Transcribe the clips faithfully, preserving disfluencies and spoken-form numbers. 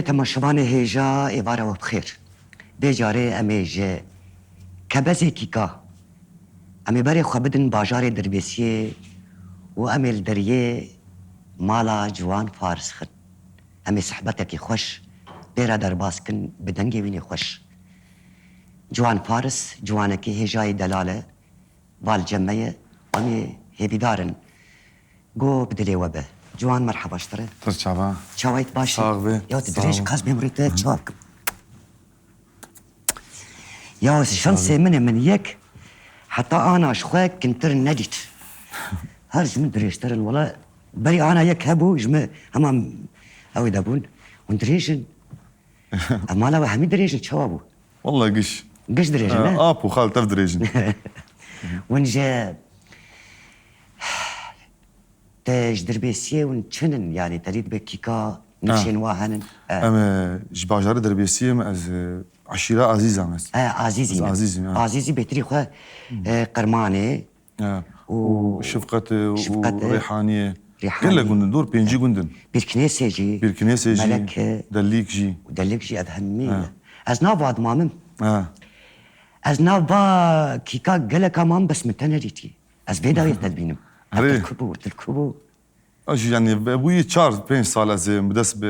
Temaşevanê hêja, êvara we bi xêr. Vê carê em ê ji Kebezê Kîka, em ê berê xwe bidin bajarê Dirbêsiyê û em ê li deriyê mala Ciwan Faris xin. Em ê sehbetekî xweş pê re derbas kin bi dengê wînê xweş. Ciwan Faris, ciwanekî hêjayî delal e, va li cem me ye, em ê hêvîdar in. Go bi dilê we be. Ciwan, merheba ji te re. Pir çava. Çawayît baş e? Sax be. Ya tu dirêj qas bêm rê te çawa bikim. Ya şansê min e, min yek heta ana ji xwe kintir nedît. Her ji min dirêjtir in. Wala berî ana yek hebû, ji min hema ew ê de bûn. Hûn dirêj in. Em mala we hemî dirêj in, çawa bû? Walla giş. Giş dirêj in, e, ne? Ap û xal tev dirêj in. Hûn ji, te ji Dirbêsiyê hûn çin in, yanî te dî dibe Kîka, nifşên wa henin? E. Em, e, ji bajarê Dirbêsiyê me, ez, e, eşîra Azîz am ez. E, Azîzî. Ez Azîzî, e. Azîzî bêtirî xwe, e, Qirmanê. E, û û Şifqet e, û Şifqet e, Rêhanî ye. Rêhanî. Gelek gund in, dor pêncî gund in. Pîrkinêsê jî. Pîrkinêsê jî, Melek e. Delîk jî. Delîk jî, ev hemî. E. Ez nav ba dimamim. E. Ez nav ba Kîka geleka mam, bes min te nedîtî. Ez vê dawiyê te dibînim. Erê. Ev tu ku bû, tu ku bû? Ew jî, yanî, bûyî çar pênc sal ez ê bi dest bi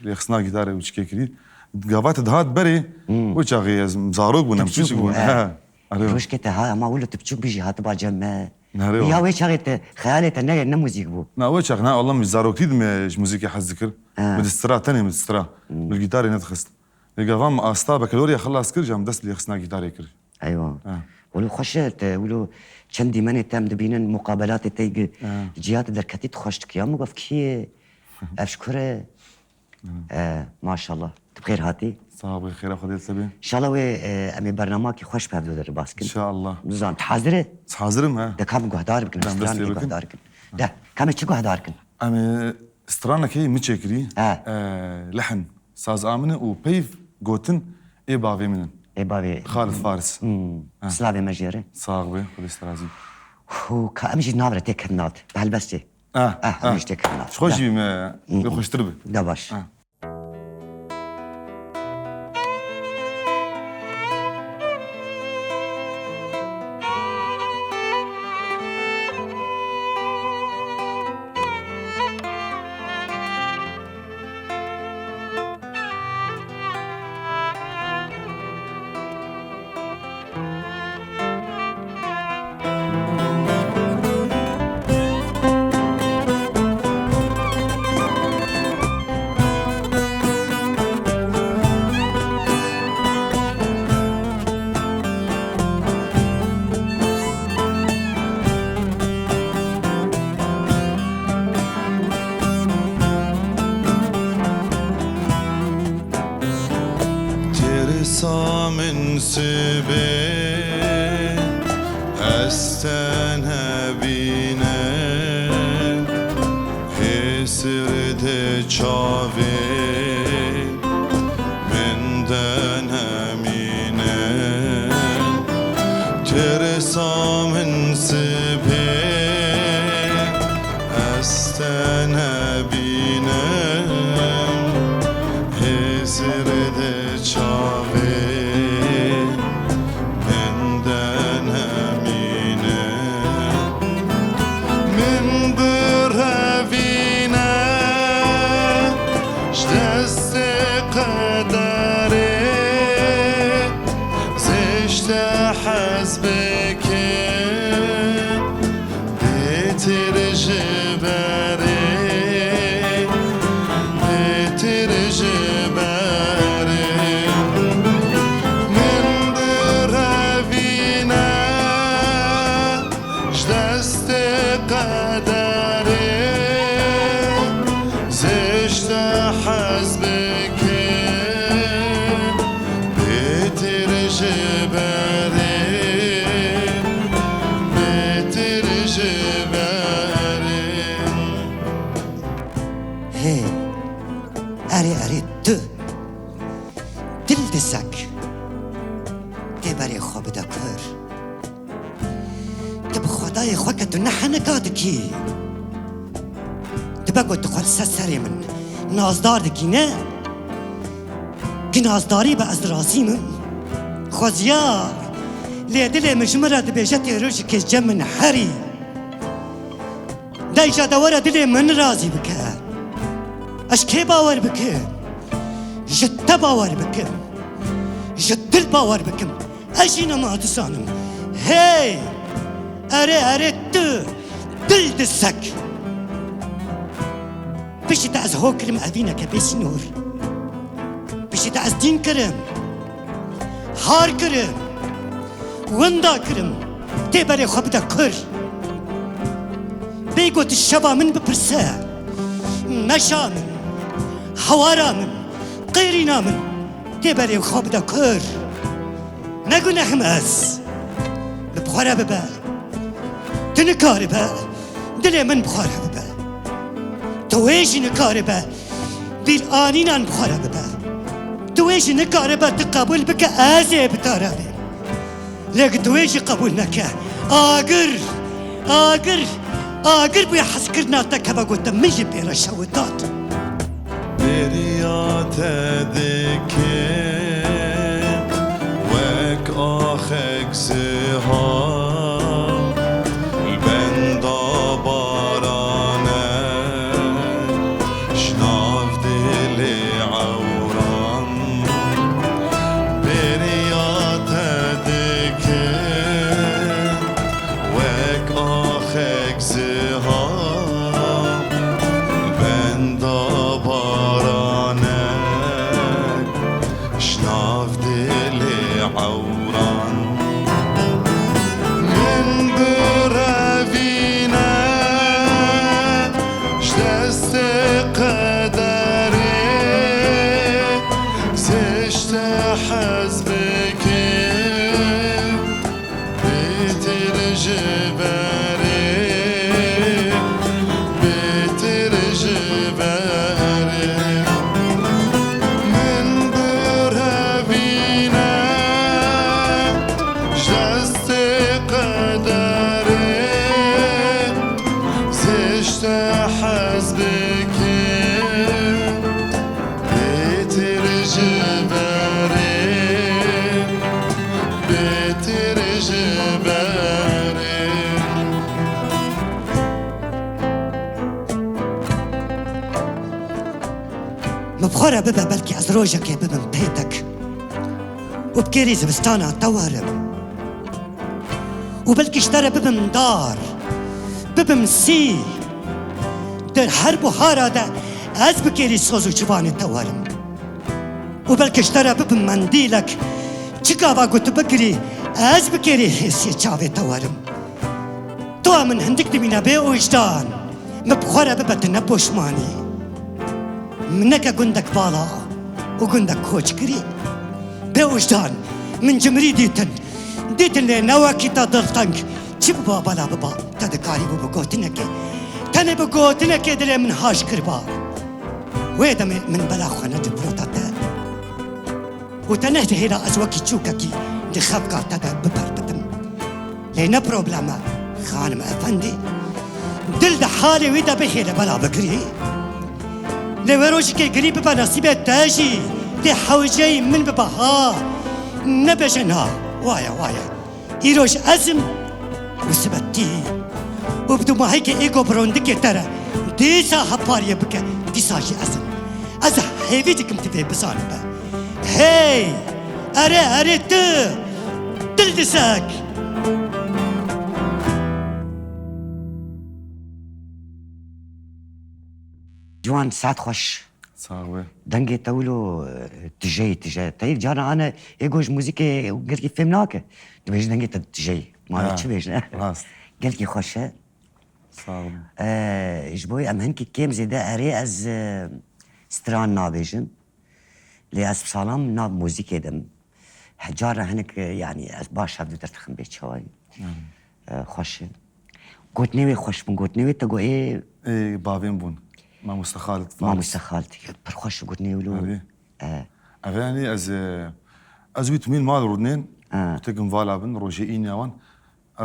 lêxistina gîtarê û çikê kirî. Gava te dihat berê, hmm, wê çaxê ez zarok bûn, em piçûk bûn. He. Erê. Rojkê te ha, ema wilo tu piçûk bî jî hatiba cem me. Erê. Ya wê çaxê te, xeyalê te ne, ne muzîk bû. Na, wê çax, na, Allah, min zaroktî de me ji muzîkê hez dikir. He. Min distira, tenê min distira. Hmm. Min gîtarê nedixist. Lê gava min asta bakalorya xilas kir, jî em dest bi lêxistina gîtarê kir. Eywa. Ha. Wilo xweş e, te wilo çend dîmenê te em dibînin, muqabelatê te gi-, ha, ciya te derketî, tu xweş dikî. Ya min got, kî ye? Ev ji kur e? Ha. E, maşallah. Tu bi xêr hatî. Sax bî, xêra Xwedê li te be. Înşallah wê, e, em ê bernamakî xweş bi hevdu de ribas kin. Înşallah. Nizam, tu hazir e? Ez hazir im, he. De ka min guhdar bikin, em stranekî guhdar kin. Ha. De, ka me çi guhdar kin? Em ê stranekê min çêkirî. Ha. E, lehn. Saz a min e û peyv gotin ê bavê min in. Ê bavê. Xalid Faris. Hmm. Ha. Silavê me jê re. Sax be, Xwedê ji te razî. Hû, ka em jî nav re têkevin nat. Bi helbestê. Ah, ah, em jî têkevin nat. Ji xwe jî me, hmm, pê xweştir bi. De baş. Ah. Tirsa min sibê ez te nebînim, hêsir di çavê min de nemîne. Tirsa min sibê ez te nebînim, hêsir di çavê min de nemîne. Min birevîne ji destê qederê, zê ji te hez bikim. Bêtir ji berê, bêtir ji berê, min birevîne ji destê qederê, zê ji te hez bikim. Bêtir ji berê, bêtir ji berê. Hê, erê, erê, tu dil dizek tê berê xwe bide kur. Tu bi xwedayê xwe ke tu ne henika dikî. Dibe ku tu xwe li ser serê min nazdar dikî, ne? Ginazdarî be, ez razî me. Xweziya lê dilê min ji min re dibêje tê rojekê cem min herî. Deyja de were dilê min razî bike. Ez kê bawer bikim? Ji te bawer bikim. Ji dil bawer bikim. Ez jî nema dizanim. Hey! Erê, erê tu dil disek. Piştî te ez ho kirim evîneke bê sînor. Piştî te ez dîn kirim. Har kirim. Winda kirim. Tê berê xwe bide kur. Bê got şeva min bipirse. Meşa min. Hewara min. Qêrîna min. Tê berê xwe bide kur. Ne guneh im ez. Li bi xwe re bibe. Tu nikaribe dilê min bi xwe re bibe. Tu wê jî nikaribe bîranînan bi xwe re bibe. Tu wê jî nikaribe tu qebûl bike ez ê bi te re bêm. Lê tu wê jî qebûl neke. Agir, agir, agir bûye hezkirina te keve gote min jî pê re şewitat. Bêriya te dike wek axek ziha, li benda barane ji nav dilê ewran. Bêriya te dike wek axek ziha, benda baranek ji nav dilê ewran. Min birevîne ji destê qederê, sê ji te hez bikim. Bêtir ji berê, bêtir ji berê. Min birevîne ji destê qederê, sê ji te hez bikim. Bêtir ji berê, bêtir ji berê. Min bi xwe re bibe, belkî ez rojekê bibim pêtek û bi kêrî zivistana te werim. Û belkî ji te re bibim dar, bibim sî. Di her buhara de ez bi kêrî soz û çivanê te werim. Û belkî ji te re bibim mendîlek, çi gava ku tu bigirî, ez bi kêrî hêsiyê çavê te werim. Tu a min hindik dimîne bê wijdan. Min bi xwe re bibe tu ne poşmanî. Min neke gundek vala û gundek koçgirî. Bê wijdan, min cimrî dîtin. Dîtin lê ne wekî te dilteng. Çi biba bela biba, te dikarîbû bi gotinekê. Tenê bi gotinekê dilê min haş kiriba. Wê demê min bela xwe nedi pirota te. Û te nehêla ez wekî çûkekî di xefka te de biperpitim. Lê ne problem e, xanim efendî. Dil di halê wî de bihêle bela bigirî. Lê wê rojekê girî bibe nesîbê te jî, dê hewceyî min bibe ha. Nebêje na, waye, waye. Îroj ez im û sibe tî. Û bi dûmahekê ê go bi rondikê te re dîsa hepariyê bike, dîsa jî ez im. Ez hêvî dikim tu vê bizanibe. Hey! Erê, erê tu! Dildisek! Ciwan, saet xweş. Sax be. Dengê te wilo, e, tije ye, tije. Te yê cara ane ê go ji muzîkê gelkî fêm nake. Dibêjî dengê te tije ye. Ma Ha, çi bêjin? Rast. Gelkî xweş e. Sağ olun. E, ji bo em hinkî kêm zêde erê ez, e, stran nabêjim. Lê ez salam nav muzîkê de im. He, cara hinek, e, yanî ez baş hevdû dertixim bê çawayî. Hı. E, xweş e. Gotinê wê xweş bûn, gotinê wê te got ê Ê, bavên bûn. Mamoste Xalid Faris. Mamoste Xalid. Pir xweş gotinê wilo. Erê. E. Ev yanî ez, e, ez wî timîn mal rûdnên. E. Tekim vala bin, rojê înya wan.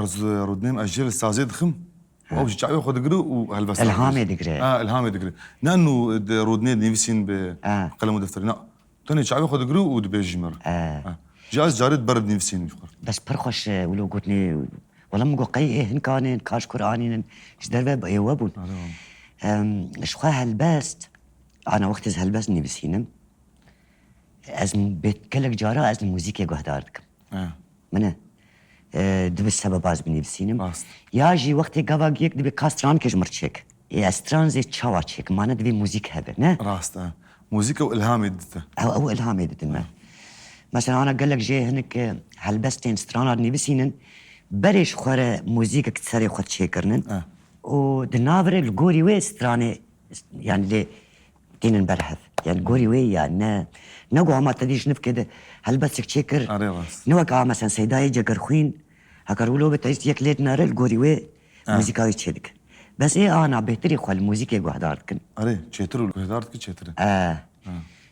Ez rûdnêm, ez jê li sazê dixim. E. Ew ji çavê xwe digire û helbesta Ilhamê digire. Ha, ilhamê digire. Ne nû di rûdnê nivîsîn bi Ha. qelem û defterê. Na. Tenê çavê xwe digire û dibêjî me re. E. Ha. Ji ez carê di ber dinivîsînim ji xwe re. Bes pir xweş, e, wilo gotinê. Wela min got qey ê hin kanên, ka ji kur anînin, ji derve ê we bûn. Erê wala. Em, ji xwe helbest, ana wextê ez helbest nivîsînim, ez bê-, gelek cara ez li muzîkê guhdar dikim. Ha. Min e, e, dibe sebeba ez binivîsînim. Rast. Ya jî wextê gava yek dibe ka strankê ji mir çêk. Ê, ez stran zê çawa çêkim? Mane divê muzîk hebe, ne? Rast e. Muzîk ew ilhamê dite. Ew, ew ilhamê didin me. Mesela ana gelek jê hinek, e, helbestên strana nivîsînin, berê ji xwe re muzîkek serê xwe çêkirinin. E. Û di nav re li gorî wê stranê, yani lê tînin ber hev. Yani gorî wê ya ne, ne ku hema te dî ji nivkê de helbestek çêkir. Erê rast. Ne wek a mesela Seydayê Cegerxwîn, hekar wilo be te yek lê dinere li gorî wê Ha. muzîka wê çêdike. Bes ê ana bêhtirî xwe li muzîkê guhdar dikin. Erê, çêtir û guhdar dike çêtir e. E. Ha.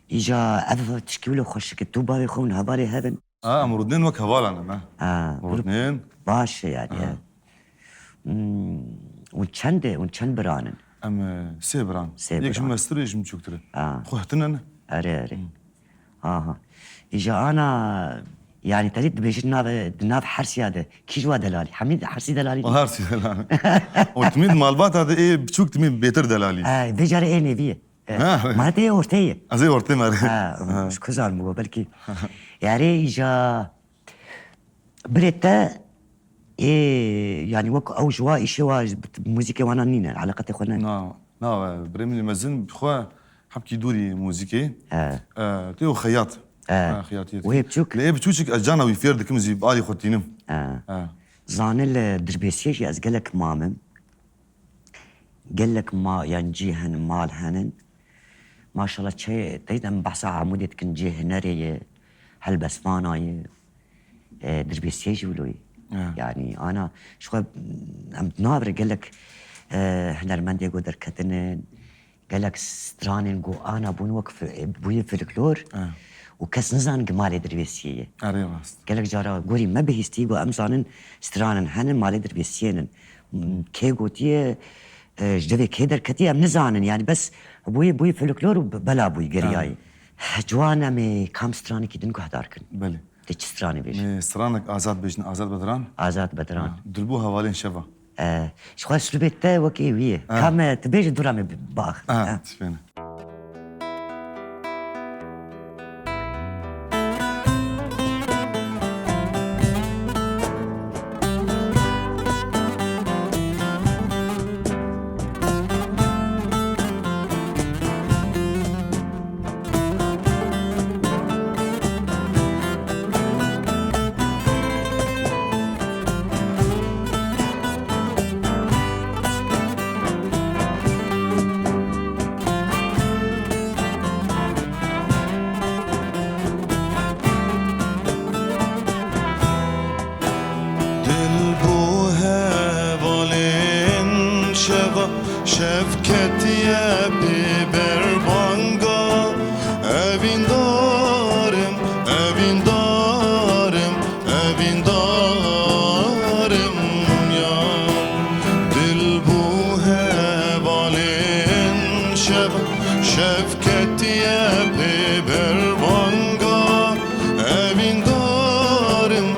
Îja ev tişkî wilo xweşik e, tu bavê xwe hûn hevalê hev in. Ha, em rûdinên wek hevalan in, ha. Ha, Rûdinên. Baş e yani, Ha. ha. Hmm, hûn çend e, hûn çend biran in? Em, e, sê biran. Sê Yek ji biran. min mestir e, yek ji min çûktir e. Ha. Xwe hitine ne? Erê, erê. Hmm. Aha. Îja ana, yani te dî dibêjî di nav, di nav hersiya de. Kî ji wa delalî? Hemî hersî delalî. Hersî delalî. Û timî di malbata de ê biçûk timî bêtir delalî. E, vê carê ê nêvî ye. E, Ha. mane te yê ortê ye. Ez ê ortê me re. Ha, Ha. ji ku zanim bo belkî. Yarê îja birê te ê, yani wek ew ji wa îşê wa, ji muzîkê wana nîne, eleqetê xwe ne. Na, na, birê min ê mezin bi xwe hebkî dûrî muzîkê. He. E, tê û xeyat. He. Ha, xeyatiyê Wê dikî. biçûk. Lê ê biçûçik ez cana wî fêr dikim, zî bi alî xwe tînim. He. He. Zanî li Dirbêsiyê jî ez gelek mamim. Gelek ma-, yan cî henin, mal henin. Maşallah çê, teyde em behsa Amûdê dikin, cê hunerê ye, helbestvanayê, e, Dirbêsiyê jî wilo ye. Ya. Yani, ana, ji xwe, em navre gelek, e, hunermendê ku derketinin, gelek stranên ku ana bûn wek fi-, bûye folklor Ya. û kes nizanin ki malê Dirbêsiyê ye. Erê rast. Gelek cara gorî me bihîstî ku em zanin stranên henin malê Dirbêsiyê nin. Kê gotiye, e, ji devê kê derketiye, em nizanin. Yani bes bûyî, bûyî folklor û bela bûyî geriyayî. Tamam. He, ciwan em ê kam stranekî din guhdar kin. Belê. Tê çi stranê bêjin? Em ê stranek Azad bêjin, Azad Bedran. Azad Bedran. Ha, Dilbû hevalên şeva. E, ji xwe slûbê te wekî wî ye. Ha. Kam, e, tu bêjî dûra me bi-, bax. Ha, Ha. tişbêne. Dilbû hevalên şeva, şev ketiye pê berbanga. Evîndarim, evîndarim, evîndarim ya. Dilbû hevalên şeva, şev ketiye pê berbanga. Evîndarim,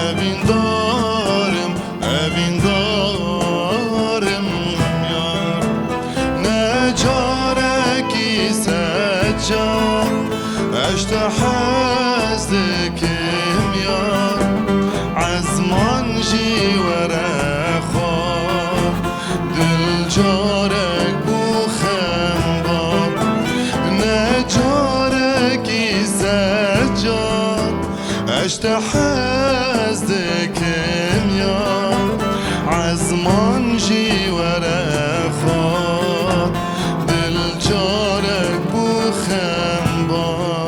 evîndarim, evîndarim yar. Ne carekî sed car ez te hez dikim yar. Ezman jî were xwar. Dil carek bû xembar, ne carekî sed car ez te hez dikim ya. Ezman jî were xwar, dil carek bû xembar.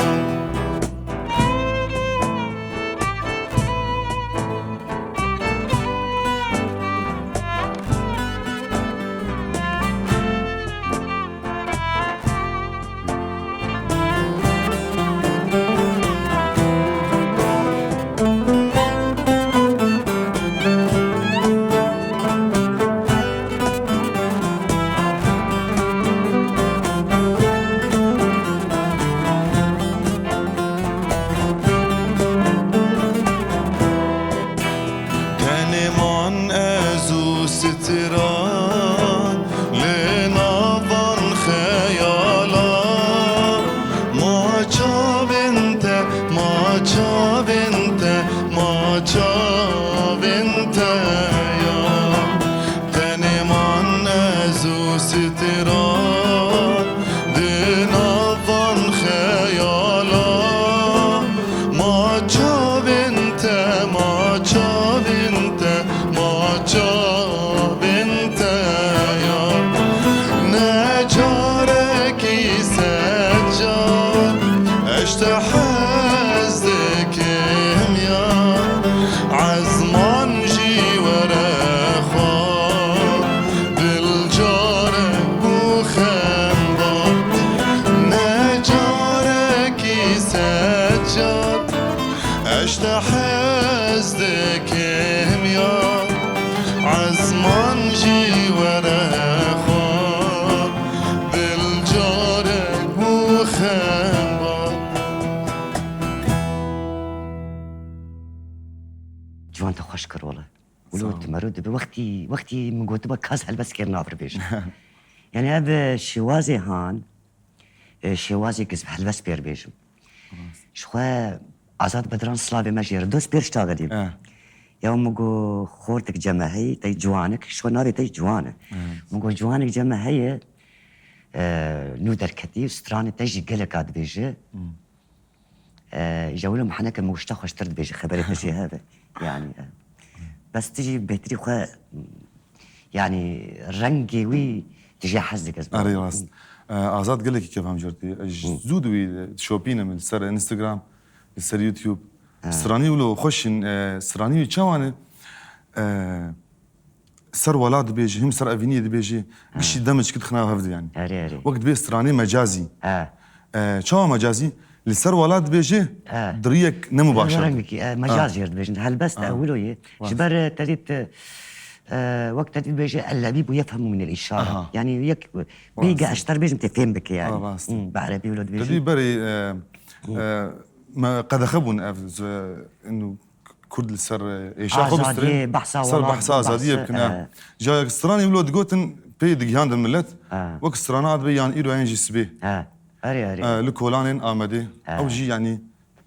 Çavên te, ma çavên te ya. Tenê man ez û stira di nav van xeyala. Ma çavên te, ma çavên te, ma çavên te ya. Ne carekî sed car ez ji te hez dikim ya. Ezman jî were xwe, dil carek bû xembar. Ne carekî sed car ez ji te hez dikim ya. Ezman jî were xwe, dil carek bû xembar. Ciwan te xweş kir wele. Wilo Sağ ol. Ti mero dibe wextî, wextî min gotiba kas helbest kir navir bêjim. Yani ev, e, şêwazê han, e, şêwazê giz helbest pêr bêjim. Rast. Ji xwe Azad Bedran slavê me jê re dost pêr ştaxedî. Eh. Ya min go xortik ceme heyî, tey ciwanik, ji xwe navê tey ciwan e. Eh. Min go ciwanik ceme heye, e, nû derketî, stranê te jî gelek a dibêje. Hmm. E, ji ewil û miheneke min wişta xweştir dibêje, xeberê te jê hebe. Yani, e, bes tu jî bêhtirî xwe, yani, rengê wî tu jê hez dike, ez Erê rast. E, Azad gelekî kevamcor tê. Ez Hı. zû di wî dişopînim li ser Instagram, li ser YouTube. Ha. Stranî wilo xweş in, e, stranî wî çawa ne? E, ser welat dibêjî, him ser evîniyê dibêjî, Ha. gişî demê çikî dixine hev de yani. Erê, erê. Wek dibê stranê mecazî. Ha. E, çawa mecazî? Li ser welat dibêjî, Ha. di riyek ne mubaşer. Rengekî, e, mecaz Ha. jê re dibêjin. Helbest Ha. ewilo ye. Rast. Ji ber, e, te dît, e, wek te dît dibêje, "Ellebîb yefhemu minel îşare." Aha. Yani yek, Rast. bêge ez ji te re bêjim, tê fêm bike yani. Ha, rast. Hı, bi erebî wilo dibêjin. Te dî berê, e, Hı. e, me qedexe bûn ev, z-, inu Kurd li ser, e, êşa xwe Azadiyê, bistire. Behsa Ser welat, behsa azadiyê behsa, bikine. e. Carek stranê wilo digotin, pê digihandin millet. E. Wek strana dibe yan îro yan jî sibê. E. Erê, erê. E, li kolanên Amedê. E. Ew jî yanî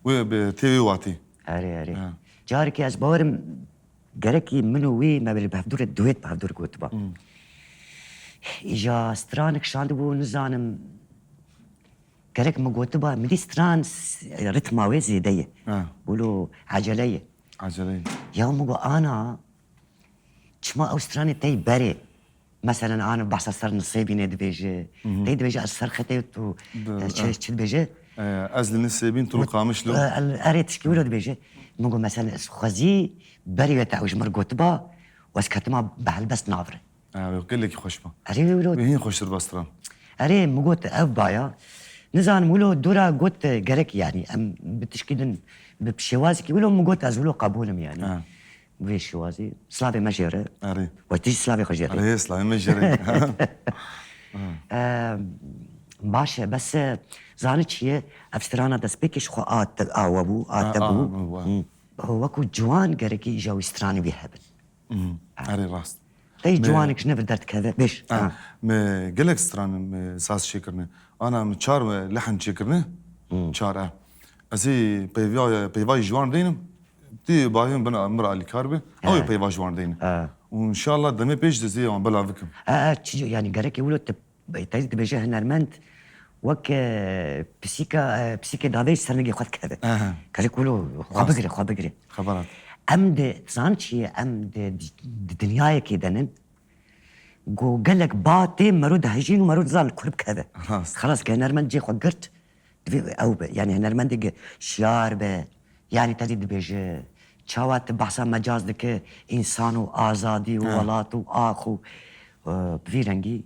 wê bi tê wê watê. Erê, erê. E. Carekî ez bawerim gerekî min û wî me bi hevdû re duet bi hevdû re gotiba. Hmm. Îja stranek şandibû, nizanim, Gerek min gotiba, min dî stran s-, ritma wê zêde ye. Ha. Wilo ecele ye. Ecele ye. Ya min got, ana, çima ew stranê tey berê? Meselen, ana behsa ser Nisêbînê dibêje. Hı hı. Tey dibêje, ez ser xetê tu, Di-, e, çi, eh. çi dibêje? Eh, ez li Nisêbîn, tu li Got, Qamişlo. eh, el-, erê tişkî wilo dibêje. Min got, meselen, ez xwezî berê wê te ew ji min re gotiba û ez ketima bi helbest navre. Ew gelekî xweş bû. Erê, wilo. Wê hîn xweştir ba stran. Erê, min got, ev baya. Nizanim, wilo dora got, gerek, yani, em bi tişkî din, bi şêwazekî, wilo min got, ez wilo qebûl im, yani. Ha. Vê şêwazî, slavê me jê re. Erê. We tu jî slavê xwe jê re. Erê, slavê me jê re. Em, baş e, bes, e, zanî çi ye? Ev strana destpêkê ji xwe a te-, a we bû, a Ha, te a, bû. bû, ha. Hı. Wekû ciwan gerekî îja wî stranê wî hebin. Mhm. Ha. Erê rast. Tey Me ciwanek ji ne vir derdikeve. Bêj. Ha, Ha. me gelek stran, me saz çêkirine. Ana me çar me lehn çêkirine. Hmm. Çar e. Ez ê peyva, peyva ji wan deynim. Tê bavê min bin, min re alîkar be. Ew ê Ha. peyva ji wan deynim. Ha. Û înşallah demê pêş de zê wan belav bikim. Ha, ha, çi, yani gerekê wilo te Teyî dibêje hunermend wek, e, pisîka, e, pisîkê davê ji ser nigê xwe dikeve. Aha. Gerek wilo xwe Rast. bigire, xwe bigire. Xeberat. Em di, zan çi ye, em di, di, di dinyayekê de nin, ku gelek ba tê mero dihejîn û mero dizan li ku bikeve. Rast. Xelas ke hunermend cê xwe girt, Divê ew be, yani hunermendê ge şiyar be, yani te dî dibêje, çawa tu behsa mecaz dike, însan û azadî û Ha. welat û ax û, e, bi vî rengî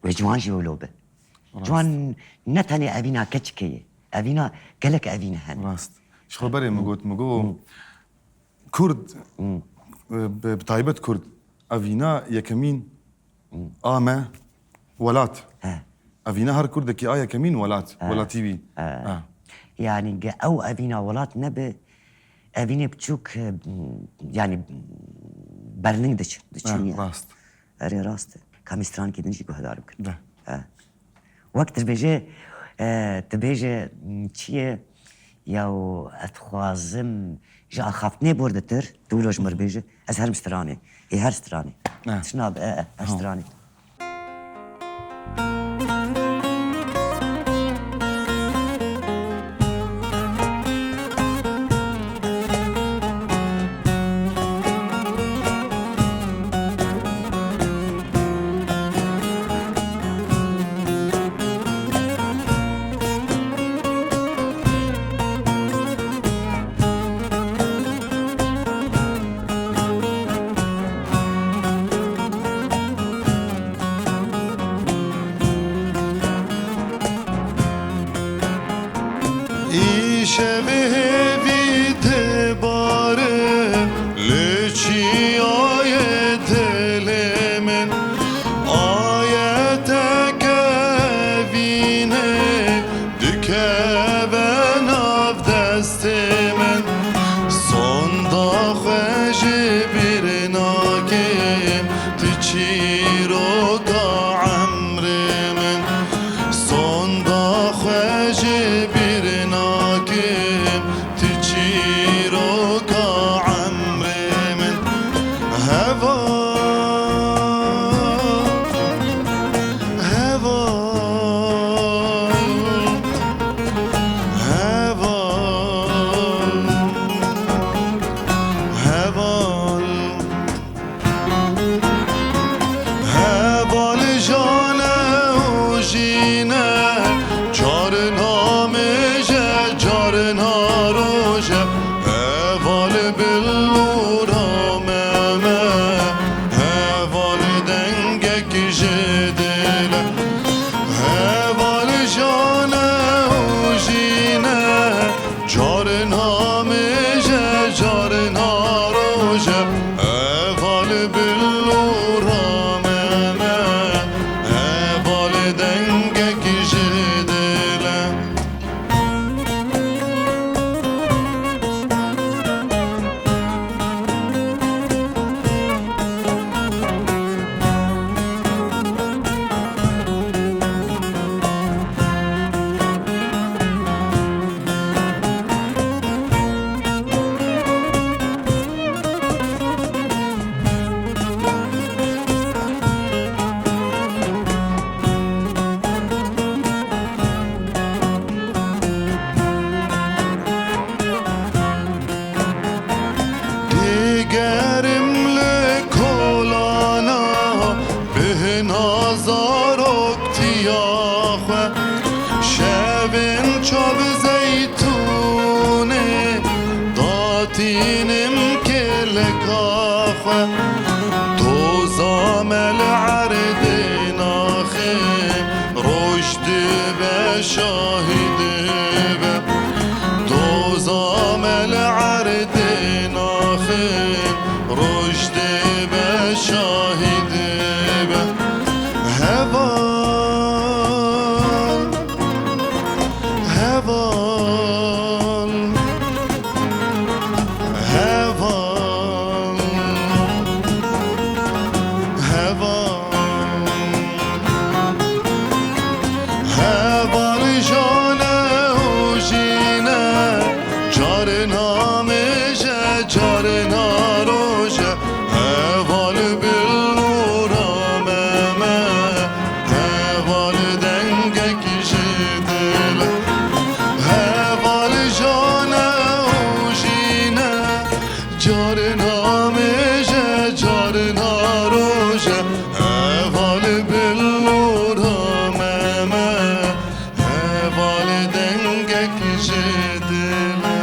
wê ciwan jî wilo be. Rast. Ciwan ne tenê evîna keçikê ye, evîna gelek evîne hene. Rast. Ji xwe berê min got, min got, Hı. Kurd, Hı. e, bi, bi taybet Kurd, evîna yekemîn Hı. a me welat. He. Evîna her Kurdekî a yekemîn welat, He. welatî wî. He. He. Yani ge ew evîna welat nebe, evînê biçûk, e, yani berning diç-, diçin He, ya. rast. Erê rast. Kamî strankî din jî guhdar bikin. Be. He. Wek tu dibêje, e, tu bêje, m, çi ye? Ya û ez dixwazim ji axaftinê borditir, tu wilo ji mir bêje, ez herim stranê. Ê her stranê. Ne. Tişna be, e, e, her stranê. Îşev hêvî tê barin, li çiyayê dilê min. Ayeteke vînê dikeve nav destê min. Sonda xwe ji bîr nakim, tu çîroka emrê min. Sonda xwe ji bîr nakim, tu çîroka emrê min. Heval, heval, heval, heval. Heval jane û jîne, carna mêje, carna roje. Heval billûra meme, heval dengek ji dile. Heval jane û jîne, carna mêje, carna roje, heval billûra meme, heval dengek ji dile. Digerim li kolana bihna zaroktiya xwe. Şevên çav zeytûnê datînim kêleka xwe. Toza me li erdê naxim, roj dibe şahid be. Toza me li erdê naxim, roj dibe şahid be. Heval, heval, heval, heval. Heval jane û jîne, carna mêje, carna roje, heval billûra meme, heval dengek ji dile. Heval jane û jîne, carna mêje, carna roje, heval billûra meme, heval dengek ji dile.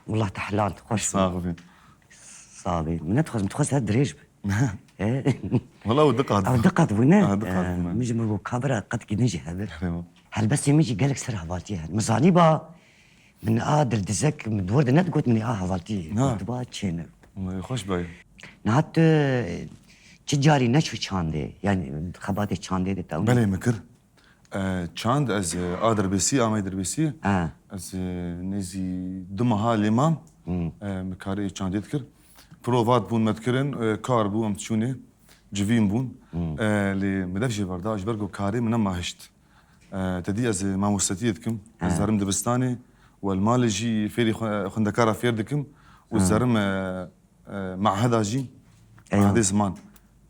Wela te helal, xweş bû. Sax bî. Sax bî. Min nedixwest, min dixwest her dirêj be. E? Wela ew diqat bû. Ew diqat bû, ne? Ha, diqat bû, E, ne? Min ji min bû kabira qetkî din jî hebir. Erê, wa. Helbestê min jî gelek ser hevaltiyê hene. Min zanîba, min a dildizek, min di wir de nedigot, min ê a hevaltî Ha. Gotiba çêne. Wela xweş be. Niha tu çi carî neçû çandê? Yani xebatê çandê de te Belê min kir. E, çand ez, e, a Dirbêsî, amey Dirbêsî. Ha. Ez, e, nêzî du meha lê mam. Hmm. E, min karê çandê dikir. Provat bûn me dikirin, e, kar bû em diçûnê. Civîn bûn. Hmm. E, lê min dev jê berda, ji ber ku karê min nema hişt. E, te dî ez ê mamostetiyê dikim. Ez He. diherim dibistanê û li malê jî fêrî xwe-, xwendekara fêr dikim û He. ez diherim, e, e, meheda jî, Eywa. mehedê ziman.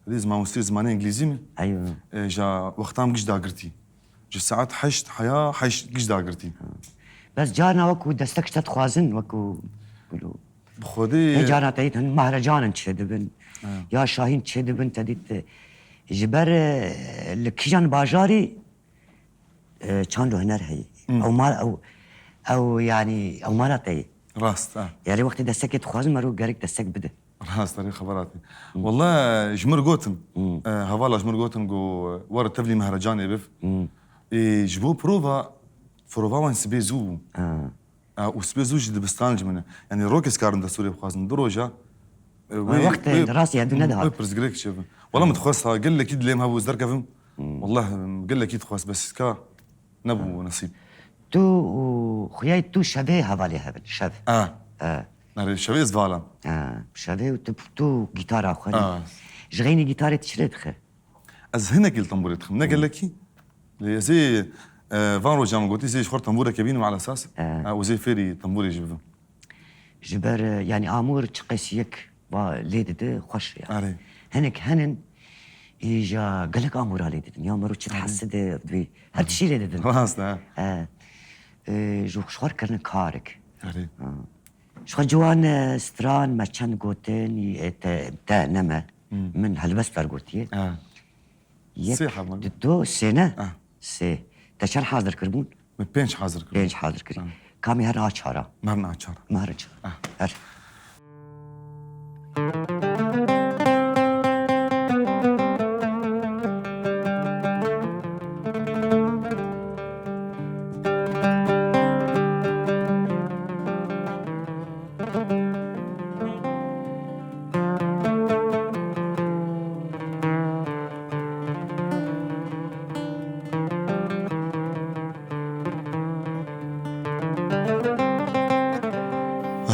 Te dî ez mamosteyê zimanê îngilîzî me. Eywa. E, ja wexta min giş dagirtî. Ji saet heşt heya heşt giş dagirtî. Bes carna wekû destek ji te dixwazin, wekû Bi Xwedê Hê carna te dît hin mehrecanin çêdibin, Ha. ya şahîn çêdibin, te dît, e, ji ber, e, li kîjan bajarî, e, çand û huner heyî. Hmm. Ew ma-, ew, ew, yanî, ew mala te yî. Rast, ha. Yanî wextê destekê dixwazin, mero gerek destek bide. Rast, erê xeberatî. Hmm. Wele ji mir gotin, Hmm. e, hevala ji mir gotin ku were tevlî mehrecanê biv. Hmm. E, ji bo prova, prova wan sibê zû bû. Ha. E, û sibê zû jî dibistan ji min e. Yanî rokê ez karim destûrê bixwazim. Du roja, e, Ha, wê, wextê wê, rast ya dû nedihat. wê pirsgirêk çêbin. Wela min dixwest ha, gelekî dilêm hebû ez derkevim. Hmm. Wela, em, gelekî dixwest, bes ka nebû Ha. nesîb. Tu û xuyayê tu şevê hevalê hebin, şev. Ha. Ha. Nerê şevê ez valam. Ha. Şevê û tu, tu gîtara xwe Ha. Ji xeynî gîtarê tu çi lê dixe? Ez hinekî li tembûrê dixim, ne gelekî. Lê ez ê, e, van rojan min gotî, ez ê ji xwe re tembûreke bînim ala esas. E. E, û ez ê fêrî tembûrê jî bibim. Ji ber, e, yanî amûr çiqas yek va lê dide, xweş ya. Erê. Hinek henin, îja gelek amûra lê didin. Ya mero çi Erê. heside, divê her tiştî lê didin. Rast e. E, e, ji xwe re kirine karek. Erê. Ha. Ji xwe ciwan, e, stran me çend gotin, e, te, te ne me. Hmm. Min helbest bergotiye. Ha. Yek, Sê hema. du, du, sê ne? Ha. Sê. Te çend hazir kiribûn? Min pênc hazir kiribûn. Pênc hazir kirî. Ha. Kamî her a çara? Merin a çara. Ha. Her.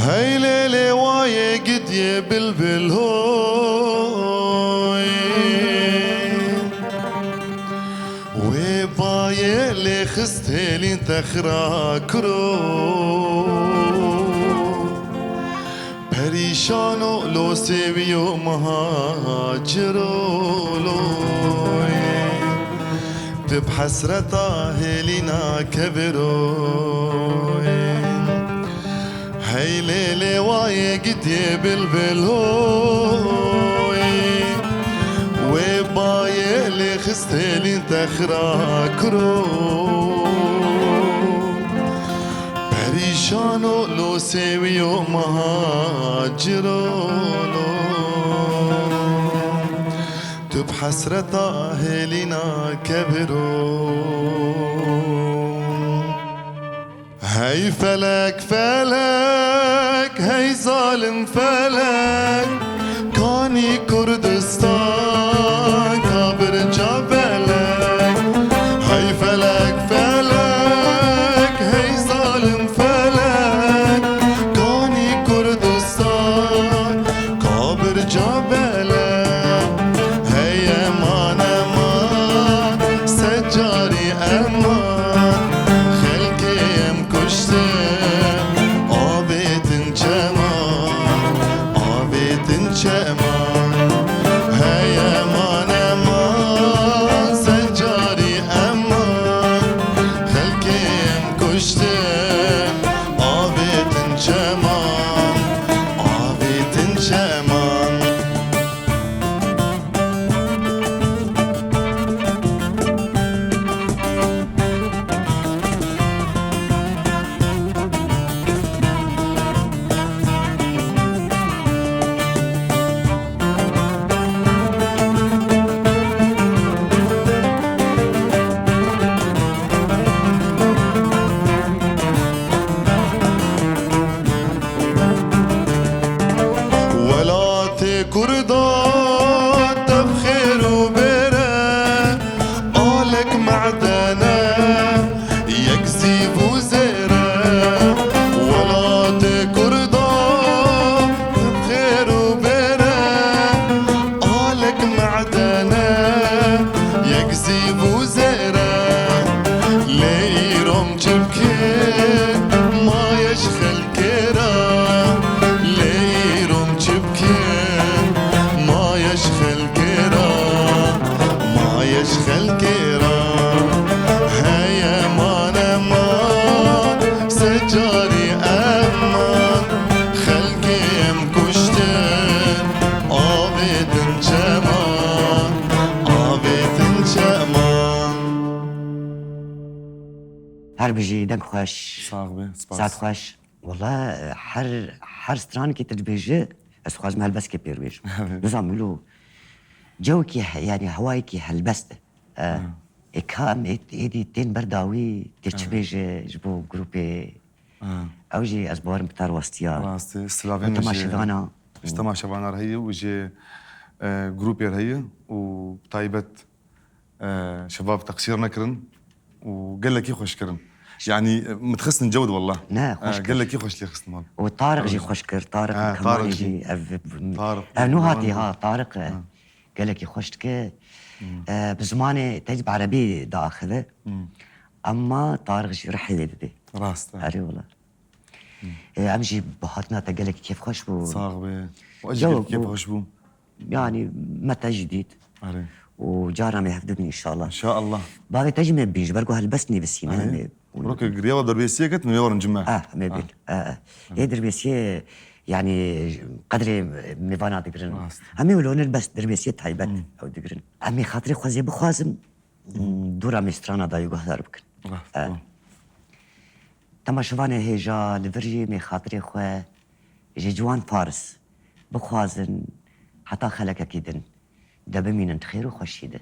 Hey lê lê wayê gidiyê bilbil hoy. Wê bayê lê xist hêlîn te xira kuro. Perîşan û lo sêwî û mihaciro loyê. Tu bi hesreta hêlîna keviroyê. Hey lê lê wayê gidiyê bilbil hoy. Wê bayê lê xist hêlîn te xira kiro. Perîşan û lo sêwî û mihaciro lo. Tu bi hesreta hêlîna keviro. Hey felek, felek, hey zalim felek, kanî Kurdistan ka birca belek. Hey felek, felek, hey zalim felek, kanî Kurdistan ka birca belek. Hey eman, eman, secarî eman, xelkê em kuştin, avêtin çeman, avêtin çeman. Hey eman, eman, secarî eman, xelkê em kuştin, avêtin çeman, avêtin çeman. Çi bikin, maye ji xelkê re, lê îro em çi bikin, maye ji xelkê re, maye ji xelkê re. Heye mane man, sed carî eman, xelkê em kuştin, avêtin çeman, avêtin çeman. Her bijî, deng xweş. Sax be, spas. Saet xweş. Wala, her, her stranekê tu dibêje, ez dixwazim helbestkê pê bêjim. Evet. Nizam wilo cewekî he-, yani hewayekî helbest e. E, Ha. ê ka em ê-, êdî tên ber dawî, tê çi Ha. bêje ji bo grûpê? Ha. Ew jî ez bawerim bi te re westiya. Rast e, silavên Bi min ji, temaşevana. ji temaşevana re heye û ji, e, grûpê re heye û bi taybet e, şevab teqsîr nekirin û gelekî xweş kirin. Yanî, e, min dixistin cewd wela. Ne, E, xweş kir. Gelekî xweş lê xistin wan. Û Tariq jî Ew xweş kir. Tariq Ew Kamanî Tariq jî jî. ev, Tariq ev nû hatî Kamanî. ha, Tariq, e, Ha. gelekî xweş dike. Hmm. E, bi zimanê te jî bi erebî diaxive. Hmm. Emma Tariq jî rihê lê didê. Rast e. Erê wela. Hmm. E, em jî bi hatina te gelekî kêfxweş bû. Sax be. Û ez jî Cewek gelekî bû. kêfxweş bûm. Yani me te jî dît. Erê. Û cara me hevdibin înşallah. Înşallah. Bavê te jî me bîn, ji ber ku helbest nivîsîne Erê. me. Rokê giriya wa derbêsiyê ket, min ê warin cime. Ah, me Ah. bîn. Ah, ah. Ê derbêsiyê, yani qedrê mêvana digirin. Rast. Em ê wilo helbest derbêsiyê taybet Hmm. ew digirin. Em ê xatirê xwe zê bixwazin, Hmm. dora me strana dayî guhdar bikin. Rast. Ah. Tamam. Temaşevanê hêja li vir jî me xatirê xwe ji Ciwan Faris bixwazin heta xelekekî din de bimînin di xêr û xweşî de.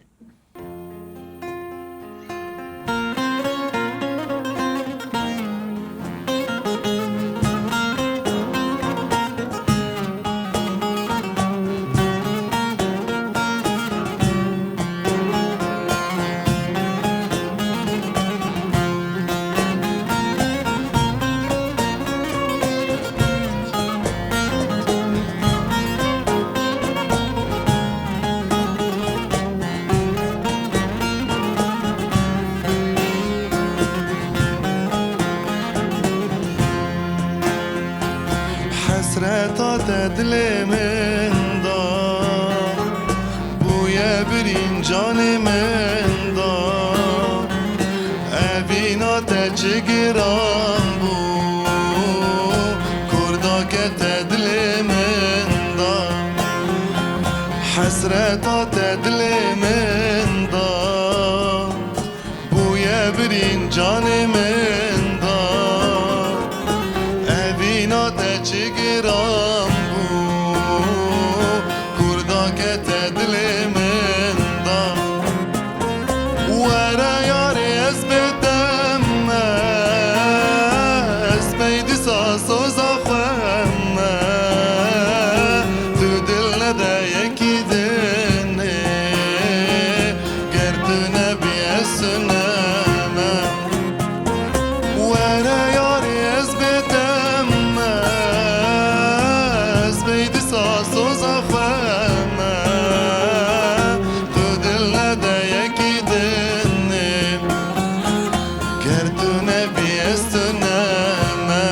Hesreta te dilê min da, bûye birîn canê min da. Evîna te çi giran bû, kurdake te dilê min da. Hesreta te dilê min da, bûye birîn canê min da. Evîna te çi giran bû, kurdake te dilê min da. Were yarê ez bê te me, ez pey dîsa soza xwe me. Tu dil nede yekî dinê, ger tu nebî ez tune me. Were yarê ez bê te me, ez pey dîsa soza xwe me. Tu dil nede yekî dinê, ger tu nebî ez tune me.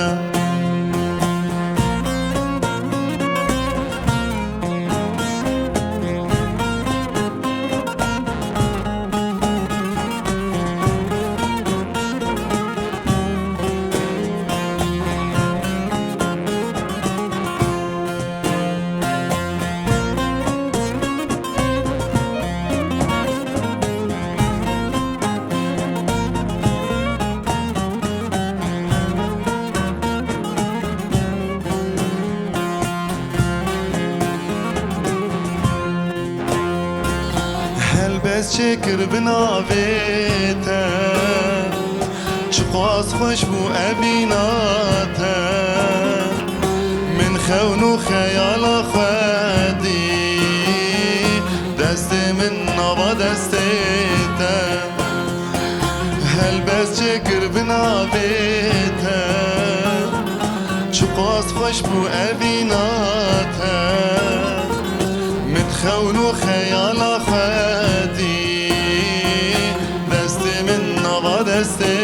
Helbest çêkir bi navê te, çiqas xweş bû evîna te. Min xewn û xeyala xwe dî, destê min nava destê te. Helbest çêkir bi navê te, çiqas xweş bû evîna te. Min xewn û xeyala xwe dî, destê min nava destê